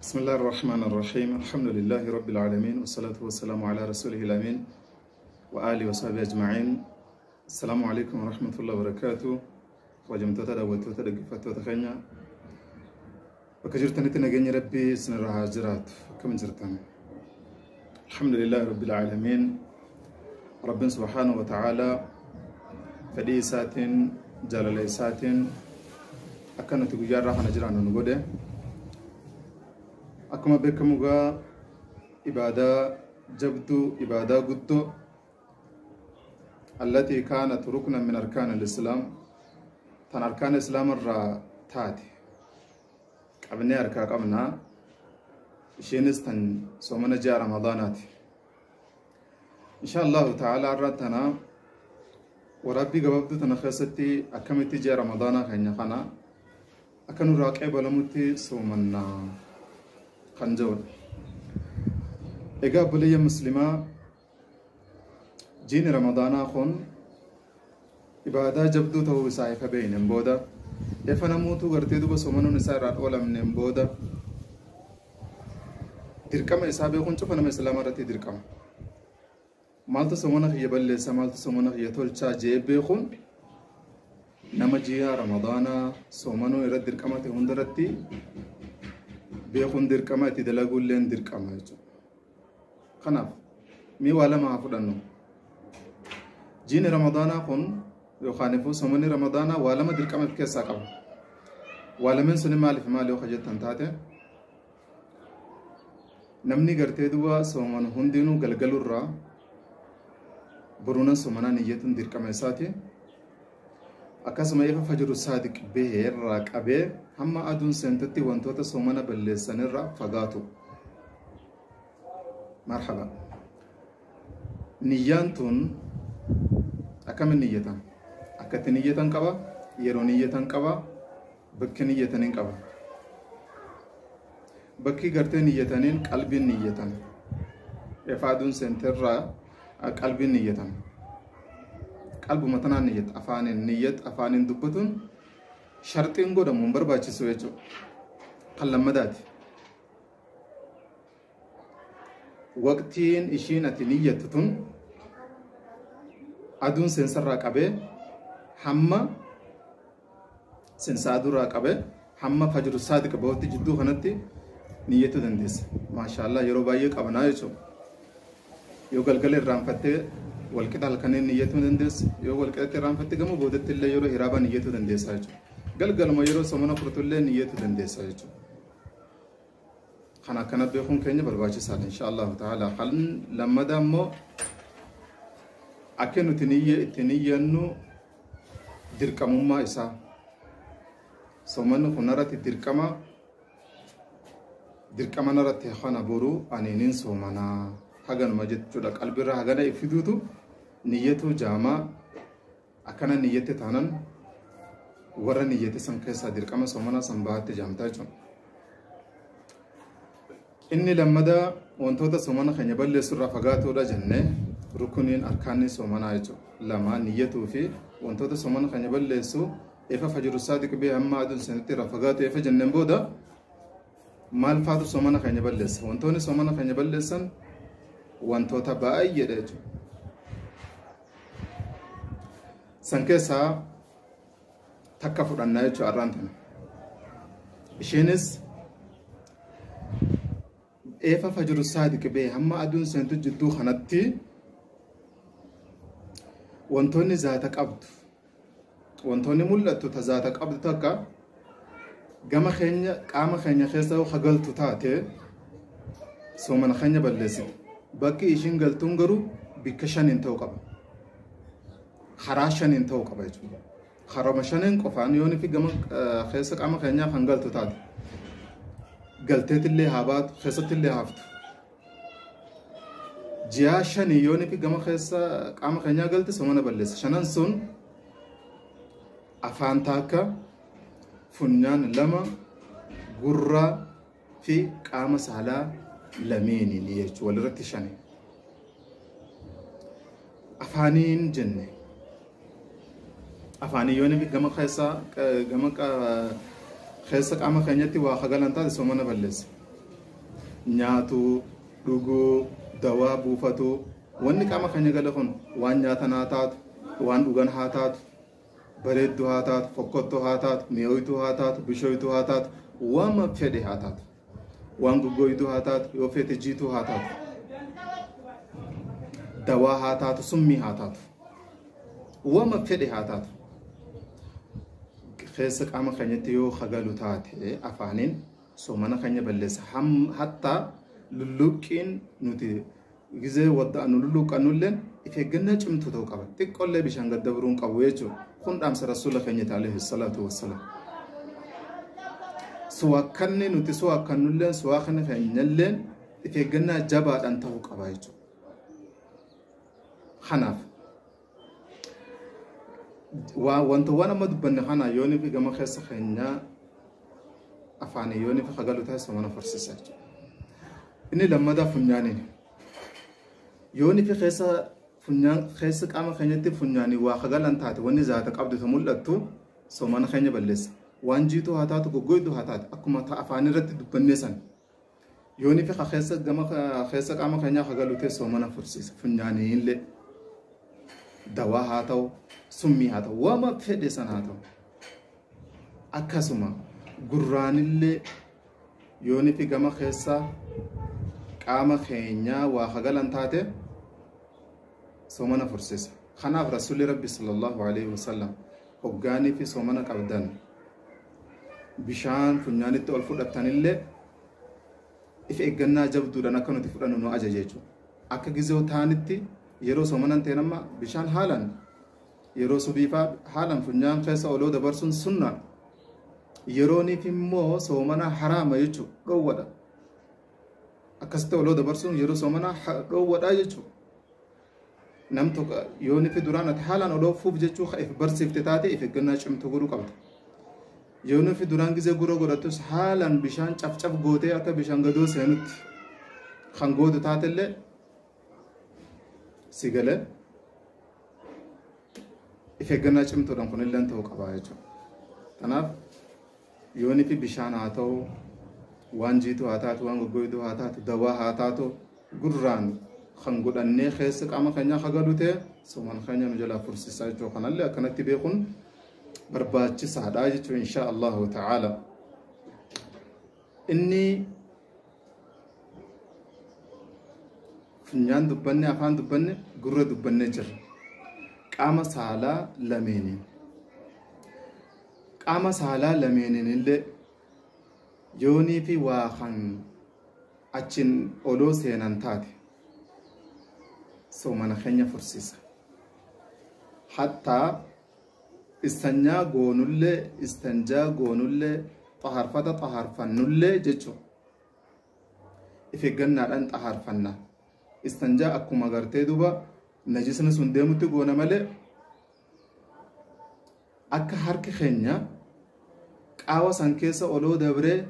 بسم الله الرحمن الرحيم. الحمد لله رب العالمين، والصلاة والسلام على رسوله الأمين وآله وصحبه أجمعين. السلام عليكم ورحمة الله وبركاته. Kabajamtoota daawwattoota, dhaggeeffattoota keenya bakka jirtanitti, nageenya Rabbii isinirra haa jiraatu. Akkam jirtan? الحمد لله رب العالمين. Rabbiin سبحانه وتعالى fedhii isaatiin, jaalala isaatiin akka nuti guyyaa irraa kana jiraannu nu godhe. Akkuma beekamu gaa, ibaadaa jabduu, ibaadaa guddoo التي كانت ركنا من أركان الإسلام, tan arkaan islaama irraa taate qabnee harkaa qabnaa. Isheenis tan soomana ji'a Ramadaanaati. Insha Allahu ta'ala, irra tana waraabbii gabaabduu tana keessatti akkamitti ji'a Ramadaanaa keenya kana akka nurraa qeebalamutti soomannaa kan jedhudha. Egaa obboleeyyan muslimaa, jiini Ramadaanaa kun ibaadaa jabduu ta'uu isaa ifa beeynen booda, ifa namuutu gartee duba soomanuun isaa irraa dhoolamneen booda, dirqama isaa beekuun cufa nama islaamaa irratti dirqama. Maaltu soomana kiyya balleessa, maaltu soomana kiyya tolchaa jee beekuun nama ji'a Ramadaanaa soomanuu irratti dirqama ta'e hundarratti beekuun dirqama, itti dalaguulleen dirqama jechuudha. Kanaaf mee waa lama haa fudhannu. Jiini Ramadaanaa kun yookaan immoo soomanni Ramadaanaa waa lama dirqama of keessaa qaba. Waa lameen suni maaliif maali yoo jettan taate, namni gartee duba sooman hundinuu galgalurraa boruuna soomanaa niyyatuun dirqama isaati. Akkasuma ifa fajru saadiq bahee irraa qabee hamma aduun seentutti wantoota soomana balleessanirraa fagaatu. Marhaba. Niyyaan tun akkamiin niyyatan? Akkatti niyyatan qaba, yeroo niyyatan qaba, bakki niyyataniin qaba. Bakki gartee niyyataniin qalbiin niyyatan. Ifa aduun seenterraa qalbiin niyyatan. Qalbuma tanaan niyyat, afaaniin niyyat, afaaniin dubbatuun sharxiin godhamu hin barbaachisu jechuudha. Kan lammadaati. Waqtiin ishiin ati niyyattu tun aduun seensarraa qabee hamma seensa aduurraa qabee hamma fajru saadiq bahutti jidduu kanatti niyyachuu dandeessa. Maashaallah, yeroo baay'ee qabnaa jechuudha. Yoo galgala irraanfattee, walqixa halkaniin niyyachuu dandeessa. Yoo walqixatti irraanfatte, gama boodatti illee yeroo hiraabaa niyyachuu dandeessa jechuudha. Galgaluma yeroo soomana furtu illee niyyachuu dandeessa jechuudha. Kan akkana beekuun keenya barbaachisaadha insha Allahu ta'ala. Kan lammadaa immoo akka nuti niyya itti niyyannu dirqamummaa isaa. Soomanni kun irratti dirqama, dirqama narratti kana boruu ani nin soomanaa haganuma jechuudha. Qalbirraa hagana ifiduutu niyyatu jaamaa. Akkana niyyatte taanan warra niyyate san keessaa dirqama soomanaa san bahatte jaamtaa jechuudha. Inni lammadaa wantoota soomana keenya balleessu irraa fagaatuudha jennee, rukuniin arkaanni soomanaa jechuudha. Lama, niyyatuu fi wantoota soomana keenya balleessu ifa fajru saadiq bee hamma aduun sanitti irraa fagaatu ifa jenneen booda, maal faatu soomana keenya balleessa? Wantoonni soomana keenya balleessan wantoota baay'eedha jechuudha. San keessaa takka fudhannaa jechuudha har'aan tana. Isheenis eefa fajru saadiq bee hamma aduun seentu jidduu kanatti wantoonni zaata qabdu, wantoonni mul'attu ta zaata qabdu takka gama keenya qaama keenya keessa yoo galtu taate soomana keenya balleessite. Bakki ishiin galtuun garuu bikka shaniin ta'uu qaba. Karaa shaniin ta'uu qaba jechuudha. Karama shaniin qofaan yoo fi gama keessa qaama keenyaa kan galtu taate, galteetillee haa baatu, keessattillee haftu. Ji'a shanii yoo fi gama keessa qaama keenyaa galte soomana balleessa. Shanan sun afaan takka, funyaan lama, gurra fi qaama saalaa lameeniin jechuudha, walirratti shani. Afaaniin jenne, afaanii yoo gama keessa gama keessa qaama keenyatti waa hagalan taate soomana balleessa. Nyaatuu, dhuguu, dawaa buufatuu, wanni qaama keenya gala kun waan nyaatan haa taatu, waan dhugan haa taatu, bareedduu haa taatu, fokkottuu haa taatu, mi'ooytuu haa taatu, bishooytuu haa taatu, waan fedhe haa taatu, waan goggooytuu haa taatu, yoo feete jiituu haa taatu, dawaa haa taatu, summii haa taatu, waan fedhe haa taatu. Keessa qaama keenyatti yoo hagalu taate afaaniin soomana keenya balleessa. Hattaa lulluqqiin nuti gizee wadda'annu lulluqqannulleen if eeggannaa cimtuu ta'uu qaba. Xiqqoollee bishaan gad dabruu hin qabu jechuudha. Kun dhaamsa rasuula keenya alayhi salaatu wassalaam. Suwaakkanni nuti suwaakkannulleen suwaakni keenyalleen if eeggannaa jabaadhaan ta'uu qaba jechuudha. Kanaaf wantawwan amma dubbanne kana yooni fi gama keessa keenyaa afaanii yooni fi hagalu taate soomana farsiisa jechuudha. Inni lammataa funyaaniin. Yooni fi keessa funyaan keessa qaama keenyatti funyaanii waa hagalan taate wanni zaata qabdu ta mul'attu soomana keenya balleessa. Waan jiituu haa taatu, goggoyduu haa taatu, akkuma afaan irratti dubbannee san. Yooni fi keessa gama keessa qaama keenyaa hagalu ta'e soomana fursiisa. Funyaanii illee dawaa haa ta'u, summii haa ta'u, waama fedhe san haa ta'u. Akkasuma gurraanillee yooni fi gama keessa qaama keenyaa waa hagalan taate soomana fursiisa. Kanaaf rasuulli rabbi sallallahu alaihi wasallam hoggaanii fi soomana qabdan bishaan funyaanitti ol fudhatanillee if eeggannaa jabduudhaan akka nuti fudhannu nu ajaje jechuudha. Akka gizee taanitti yeroo soomanan ta'e amma bishaan haalaan yeroo subiifaa haalaan funyaan keessa oloo dabarsuun sunna. Yerooniif immoo soomana haraama jechuudha, dhoowwadha. Akkasitti oloo dabarsuun yeroo soomana dhoowwadha jechuudha. Nam tokko yooni fi duraan ati haalaan oloo fuuf jechuu if barsiifte taate if eeggannaa cimtuu godhuu qabda. Yooni fi duraan gizee gurra godhattus haalaan bishaan cafcaf gootee akka bishaan gadoo seenutti kan gootu taatellee si galee if eeggannaa cimtuudhaan kunillee ta'uu qaba jechuudha. Kanaaf yooni fi bishaan haa ta'u, waan jiituu haa taatu, waan goggoyduu haa taatu, dawaa haa taatu, gurraan kan godhannee keessa qaama keenyaa hagalu ta'e soomana keenya nu jalaa fursiisaa jechuudha. Kanallee akkanatti beekuun barbaachisaadha jechuudha insha Allahu ta'ala. Inni funyaan dubbanne, afaan dubbanne, gurra dubbanne jirra. Qaama saalaa lameeniin. Qaama saalaa lameeniin illee yoonii fi waa kan achiin oloo seenan taate soomana keenya fursiisa. Hattaa istanjaa goonullee, istanjaa goonullee, xaharfata xaharfannullee jechuudha. If eeggannaadhaan xaharfanna. Istanjaa akkuma gartee duuba najisni sun deemutti goona malee akka harki keenya qaawa san keessa oloo dabree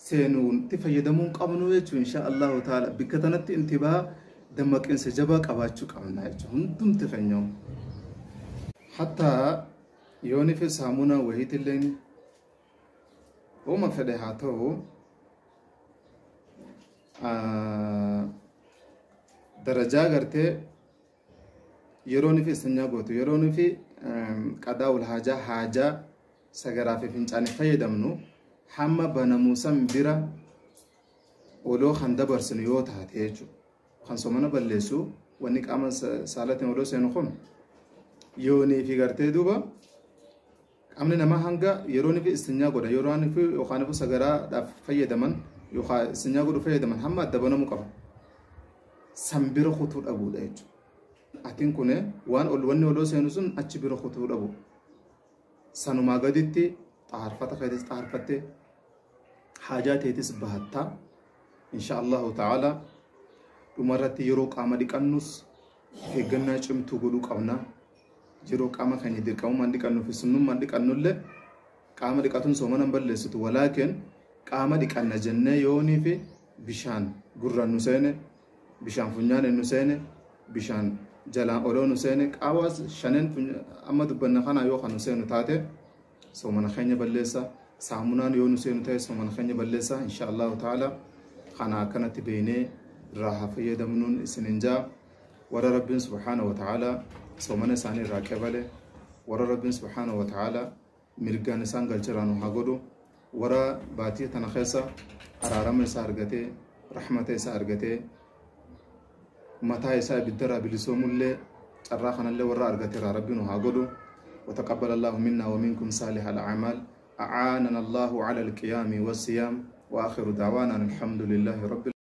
seenuutti fayyadamuu qabnu jechuudha insha Allahu ta'ala. Bikka tanatti intibaa dammaqinsa jabaa qabaachuu qabna jechuudha hundumti keenya. Hattaa yooni fi saamunaa wayiitillee uuma fedhe haa ta'u darajaa gartee yeroon fi istanjaa gootu, yeroon fi qadaa ul haajaa haajaa sagaraa fi fincaanii fayyadamnu hamma banamuu san bira oloo kan dabarsinu yoo taate jechuudha. Kan soomana balleessu wanni qaama saalatiin oloo seenu kun yoonii fi gartee duuba qaamni namaa hanga yeroon fi istanjaa godhan, yeroon fi yookaan immoo sagaraadhaaf fayyadaman yookaan istanjaa godhu fayyadaman hamma adda banamuu qaba. San bira kutuu dhabuudha jechuudha. Atiin kun waan ol wanni oloo seenu sun achi bira kutuu dhabu. Sanumaa gaditti xaharfata keetis xaharfattee haajaa teetis bahattaa insha Allahu ta'ala. Dhumarratti yeroo qaama dhiqannus eeggannaa cimtuu godhuu qabna. Yeroo qaama keenya dirqamummaan dhiqannuu fi sunnummaan dhiqannullee qaama dhiqatuun soomana hin balleessitu. Walaakin qaama dhiqanna jennee yoonii fi bishaan gurraan nu seene, bishaan funyaan nu seene, bishaan jalaan oloo nu seene, qaawwa shanen amma dubbanna kana yoo kan nu seenu taate soomana keenya balleessa. Saamunaan yoo nu seenu ta'e soomana keenya balleessa insha Allahu ta'ala. Kana akkanatti beeynee irraa haa fayyadamnuun isinin jaa. Warra Rabbiin subhaanahu wa ta'aalaa soomana isaanii irraa qebale, warra Rabbiin subhaanahu wa ta'aalaa mirgaan isaan galcheraa nu haa godhu. Warra baatii tana keessa araarama isaa argatee, rahmata isaa argatee, mataa isaa ibiddarraa bilisoomullee carraa kanallee warra argateeraa Rabbi nu haa godhu. وتقبل الله منا ومنكم صالح الأعمال، أعاننا الله على القيام والصيام، وآخر دعوانا الحمد لله رب.